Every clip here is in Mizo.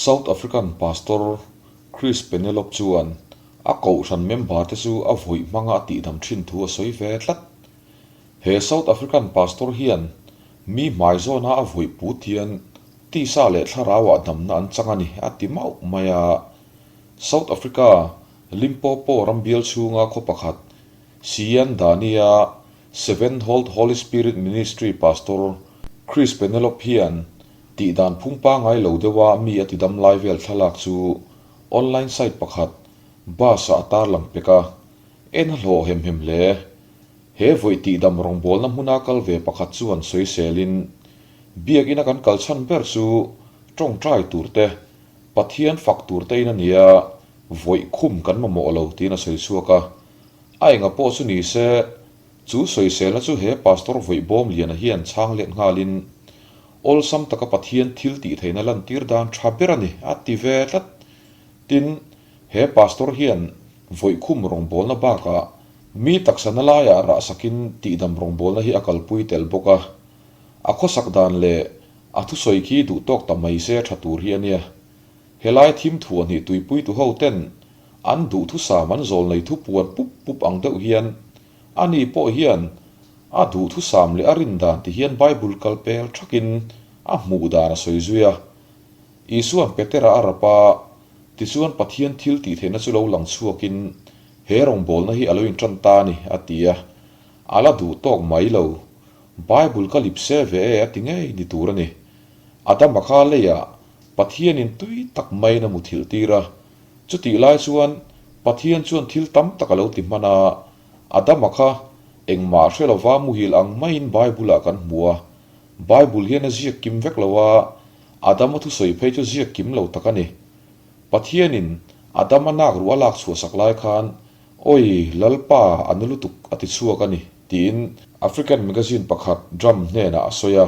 South African Pastor Chris Penelope chuan a kohhran member te chu a vawih hmanga a tihdam thin thu a sawi ve tlat. He South African Pastor hian mi hmai zawna a vawih put hian tisa leh thlarauah damna an chang a ni a ti mauh mai a. South Africa Limpopo ram bial chhunga khaw pakhat Siyandhani-a Sevenfold Holy Spirit Ministry Pastor Chris Penelope hian tihdan phung pangngai lo deuha mi a tidam lai vel thlalak chu online site pakhat bus-ah a tarlang pek a, en a hlawh hem hem hle. He vawi tihdam rawngbawlna hmuna kal ve pakhat chuan sawiselin, Biakina kan kal chhan ber chu tawngtai tur te, Pathian fak tur te in a nia, vawi khum kan mamawh lo tiin a sawi chhuak a. A enga pawh chu ni se, chu sawiselna chu he Pastor vawi bawm liana hian chhang let nghalin, Awlsam taka Pathian thil tih theihna lantir dan tha ber a ni, a ti ve tlat. Tin, he Pastor hian vawi khum rawngbawlna bakah mi taksa na laiah rah sakin tihdam rawngbawlna hi a kalpui tel bawk a. A khawsak dan leh a thusawi khi duh tawk ta mai se tha tur hi a nia. Helai thim thuah hnih tuipuitu ho ten an duhthusam an zawl nei thupuan pup pup ang deuh hian ani pawh hian a duhthusam leh a rin dan ti hian Bible kal pel thakin a hmuh dan a sawi zui a. Isua'n Petera a rap a, tichuan Pathian thil tih theihna chu lo lang chhuakin he rawngbawlna hi a lo intan ta a ni a ti a. A la duh tawk mai lo. Bible ka lip se ve e a ti ngei ni tur a ni. Adama kha leiah Pathianin tui tak maiin a muthilh tir a. Chutih lai chuan Pathian chuan thil tam tak a lo ti hman a, Adama kha engmah hre lova muhil ang maiin Bible-ah kan hmu a. Bible hian a ziak kim vek lo a, Adama thusawi phei chu ziak kim lo tak a ni. Pathianin Adama nak ruah a lak chhuahsak lai khan, Awi, Lalpa, a na lutuk a ti chhuak a ni, tiin African magazine pakhat Drum hnenah a sawi a.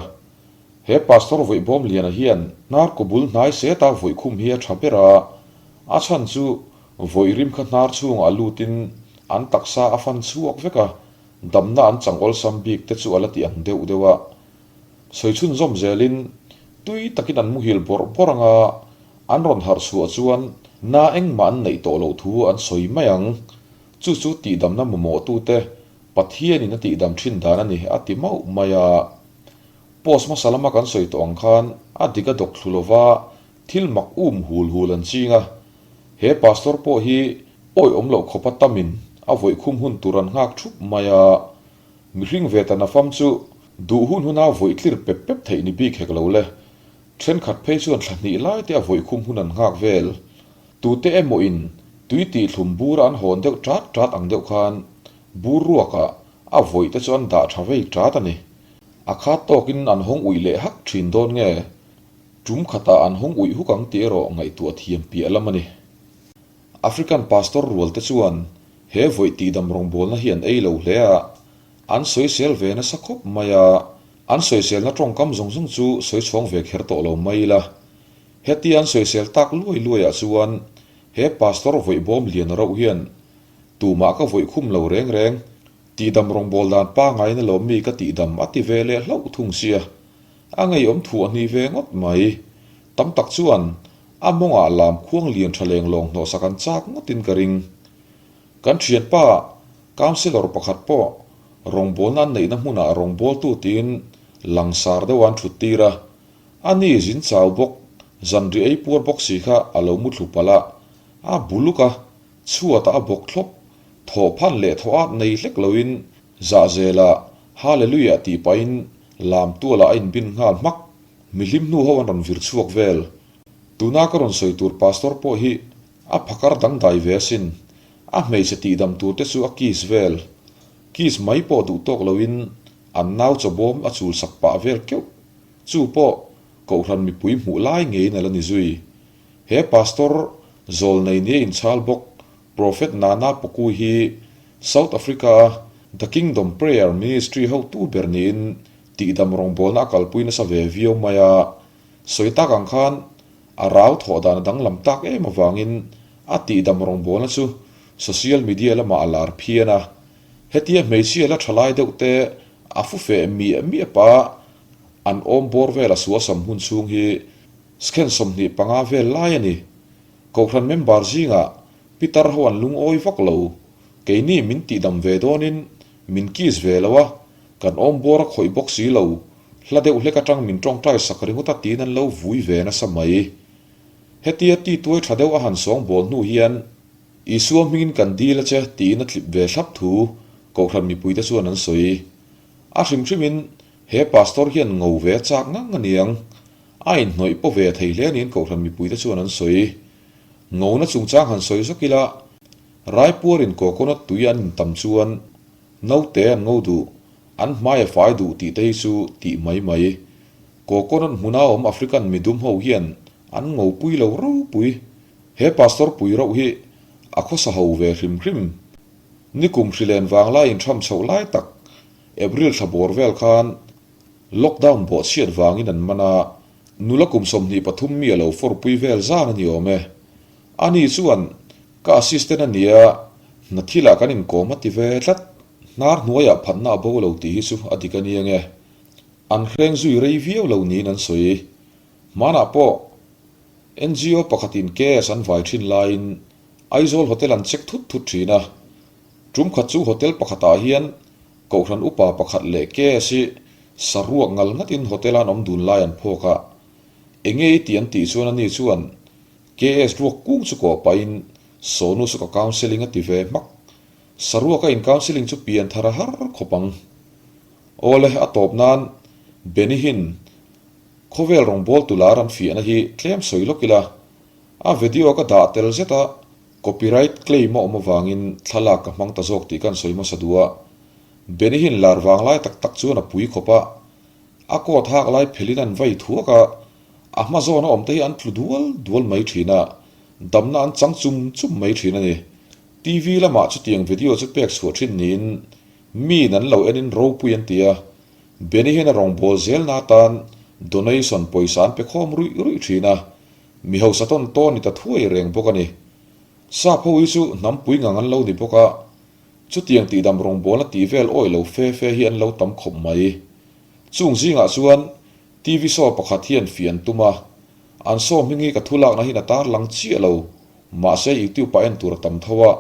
He Pastor Vawihbawm Liana hian hnar kaw bul hnai seta vawih khum hi a tha ber a, a chhan chu vawih rim kha hnar chhungah a lutin an taksa a fan chhuak vek a, damna an chang awlsam bik te chu a la ti ang deuh deuh a. Sawi chhunzawm zelin tui takin an muhil bawrh bawrh ang a, an rawn harh chhuah chuan na engmah an neih tawh loh thu an sawi mai ang. Chu chu tihdamna mamawhtute Pathianin a tihdam thin dan a ni a ti mauh mai a. Post hmasa lama kan sawi tawh ang khan a dik a dawk thlu lova thil mak um hul hul an ching a. He pastor pawh hi awi awm loh khawpa tamin a vawih khum hun tur an nghak thup mai a. Mihring ve ta nafam chu duh hun huna vawih tlir pep pep theih ni bik hek lo le. Thenkhat phei chuan thla hnih lai te a vawih khum hun an nghak vel. Tute emaw in tui tih thlum bura an hawn deuh tat tat ang deuh khan bur ruakah a vawih te chu an dah tha vei tat a ni. A khat tawkin an hawng uih leh hak thin dawn nge? Tum khatah an hawng uih huk ang tih erawh ngaihtuah thiam piah lam a ni. African pastor rual te chuan he vawih tihdam rawngbawlna hi an ei lo hle a, an sawisel ve nasa khawp mai a, an sawiselna tawngkam zawng zawng chu sawi chhawng ve kher tawh lo mai ila. Hetia an sawisel tak luai luaiah chuan he pastor vawih bawm lian rauh hian tumah ka vawih khum lo reng reng Tihdam rawngbâwl dan pangaiin a lawm mi ka tihdam a ti ve leh hlauh thung sia. A ngeiawm thuah hni ve ngawt mai. Tam tak chuan a mawngah lam khuang lian tha leng lawng hnawhsak an chak ngawtin ka ring. Kan thianpa Councillor pakhat pawh rawngbâwlna an neihna hmunah rawngbâwltu tiin langsar deuh an thut tir a. A ni zin chau bawk, zanri ei puar bawk si kha a lo muthlu palh a, a buluk a, chhuatah a bawk thlawp. Thawh phan leh thawh at nei hlek loin zahzelah Hallelujah tih pahin lam tualah a inbin nghal hmak. Mihlim hnu ho an rawn vir chhuak vel. Tuna ka rawn sawi tur pastor pawh hi a phakar dangdai ve asin. A hmeichhe tihdam tur te chu a kiss vel. Kiss mai pawh duh tawk loin an nau chawbawm a chul sak pah vel keuh. Chu pawh Kohhran mipui hmuh lai ngeiin a la ni zui. He pastor zawl nei nia inchhal bawk Prophet Nana Poku hi South Africa-a The Kingdom Prayer Ministry hotu ber niin tihdam rawngbawlna a kalpui nasa ve viau mai a. Sawi tak ang khan a rau thawh dan a danglam tak em avangin a tihdam rawngbawlna chu social media lamah a lar phian a. Hetia hmeichhia la thalai deuh te a fu feh miah miah pa an awm bawr vel a suasam hun chhung hi. Skhen 25 vel lai a ni. Kohhran member zingah pitar ho an lungawi vak lo. Keini min tihdam ve dawnin min kiss ve lo a, kan awm bawr a khawih bawk si lo. Hla deuh hlek atang min tawngtai sak ringawt a tiin an lo vui ve nasa mai. Hetia ti tuai tha deuh a han sawngbawl hnu hian Isua hmingin kan dil a che tiin a tlip ve thlap thu Kohhran mipuite chuan an sawi. A hrim hrimin he Pastor hian ngo ve a chak ngang a niang. A inhnawih paw ve thei hle niin Kohhran mipuite chuan an sawi. Ngona chungchang han sawi zawk ila, Raipuarin coconut tui an intam chuan naute an ngo duh, an hmai a fai duh tih te hi chu tih mai mai. Coconut hmuna awm African midum ho hian an ngopui lo ropui. He Pastor pui rauh hi a khawsa ho ve hrim hrim. Nikum hrilen vanglai intham chhoh lai tak April thla bawr vel khan lockdown bawhchhiat vangin an man a, nula kum 23 mi a lo fawrpui vel zan a ni awm e. Ani chuan ka assistant a nia, hna thilah kan inkawm a ti ve tlat. Hnar hnuaiah phatna a bo lo tih hi chu a dik a ni ange. An hreng zui rei viau lo niin an sawi. Hmanah pawh NGO pakhatin case an vai thin laiin Aizawl Hotel an check thut thut thin a. Tum khat chu hotel pakhatah hian Kohhran upa pakhat leh case hi saruak ngal ngatin hotel a an awm dun lai an phawk a. Enge i tih an tih chuan ani chuan KS ruak kung chu kawh pahin Sonu chu ka counselling a ti ve hmak. Saruaka in counselling chu pian thar a har khawp ang. Awle, a tawp nan Benny Hinn khawvel rawngbawl tu lar an fiahna hi tlem sawi lawk ila, a video ka dah tel zet a, copyright claim a awm avangin thlalak ka hmang ta zawk tih kan sawi hmasa duh a. Benny Hinn lar vang lai tak tak chuan a pui khawp a, a coat hak lai phelhin an vai thuak a, a hma zawna awm te hi an tlu dual dual mai thin a, damna an chang chum chum mai thin a ni. TV lamah chutiang video chu pek chhuah thin niin Miin an lo enin ropui an ti a, Benny hian a rawngbâwl zelna atan donation pawisa an pe khawm ruih ruih thin a, mi hausa tawn tawn ni ta thuai reng bawk a ni. Sap ho hi chu hnampui ngang an lo ni bawk a, chutiang tihdam rawngbâwlna tih vel awih lo fe fe hi an lo tam khawp mai. Chung zingah chuan TV show pakhat hian fiah an tum a, an show hming hi ka thu lakna hian a tarlang chiah lo, mahse YouTube ah en tur a tam tho a,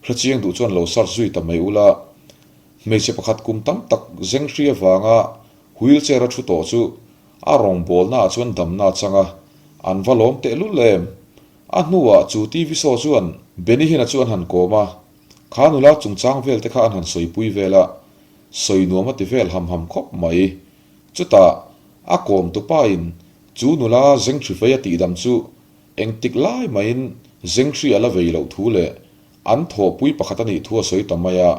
Hrechiang duh chuan lo search zui ta mai ula, hmeichhe pakhat kum tam tak zeng hri avanga wheelchair a thu tawh chu a rawngbawlna ah chuan damna a chang a, an va lawm tehlul em. A hnuah chu TV show chuan Benny Hinn-a chu an han kawm a, kha nula chungchang vel te kha an han sawipui vel a, sawi nuam a ti vel ham ham khawp mai. Chutah a kawm tupa in chu nula zeng hri vei a tihdam chu Engtik lai maiin Zenghri a la vei loh thu leh an thawhpui pakhat a nih thu a sawi ta mai a.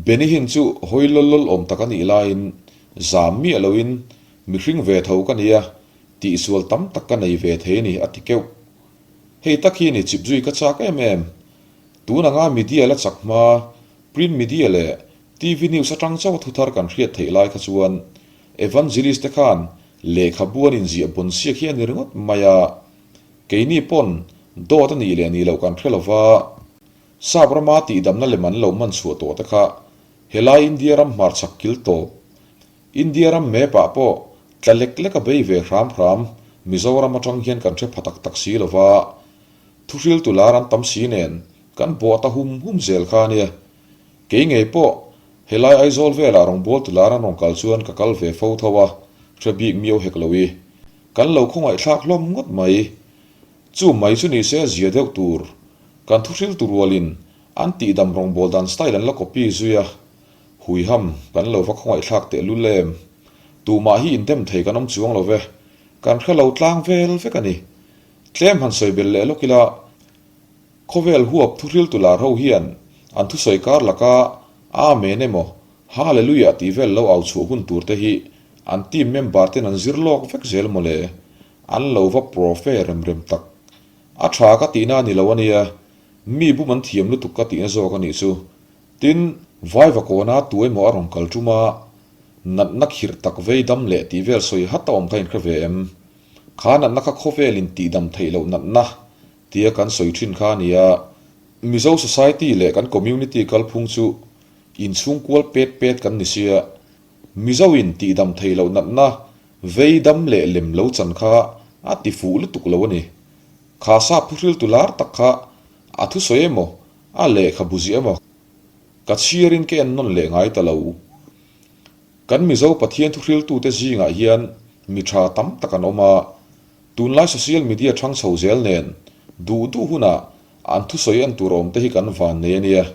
Benny Hinn chu hawi lawl lawl awm tak a nih laiin zam miah loin mihring ve tho ka nia, tihsual tam tak ka nei ve thei a ni a ti keuh. Hei tak hi ni chip zui ka chak em em. Tun anga media la chak hma, print media leh TV news atang chauh a thuthar kan hriat theih lai kha chuan Evangelist te khan lehkhabu an inziah bawn siak hi a ni ringawt mai a, keini pawn dawt a nih leh nih loh kan hre lo va, Sap rama tihdamna lem an lo man chhuah tawh te kha helai India ram hmarchhak kil tawp, India ram map ah pawh tla lek lek a bei ve hram hram Mizoram atang hian kan hre pha tak tak si lo va, thuhriltu lar an tam si nen kan bawh ta hum hum zel kha a nia. Kei ngei pawh helai Aizawl velah rawngbâwl tu lar an rawn kal chuan ka kal ve fo tho a, hre bik miau hek lo i. Kan lo khawngaihthlak hlawm ngawt mai. Chu mai chu ni se a zia deuh tur. Kan thuhril tu rualin an tihdam rawngbâwl dan style an la copy zui a. Huiham, kan lo va khawngaihthlak tehlul em. Tumah hi indem thei kan awm chuang lo ve. Kan hre lo tlang vel vek a ni. Tlem han sawi belh leh lawk ila. Khawvel huap thuhriltu lar ho hian an thusawi kar laka Amen emaw Hallelujah tih vel lo au chhuah hun tur te hi an team member ten an zir lawk vek zel maw le? An lo va profe rem rem tak. A tha ka tihna a ni lo ania, mi bum an thiam lutuk ka tihna zawk a nih chu. Tin, Vaiva kawna tu emaw a rawn kal tum a, natna khirh tak vei dam leh tih vel sawi hat a awm kha inhre ve em? Kha natna kha khawvel in tihdam theih loh natna Tia kan sawi thin kha a ni a, Mizo society leh kan community kalphung chu inchhung kual pet pet kan ni sia, Mizo in tihdam theih loh natna vei dam leh lem lo chan kha A ti fuh lutuk lo a ni. Kha sap thuhriltu lar tak kha a thusawi emaw, a lehkhabu ziah emaw ka chhiarin ka en nawn leh ngai ta lo. Kan Mizo Pathian thuhriltute zingah hian mi tha tam tak an awm a, tunlai social media thang chho zel nen duh duh hunah an thusawi en tur awm te hi kan van nei a nia.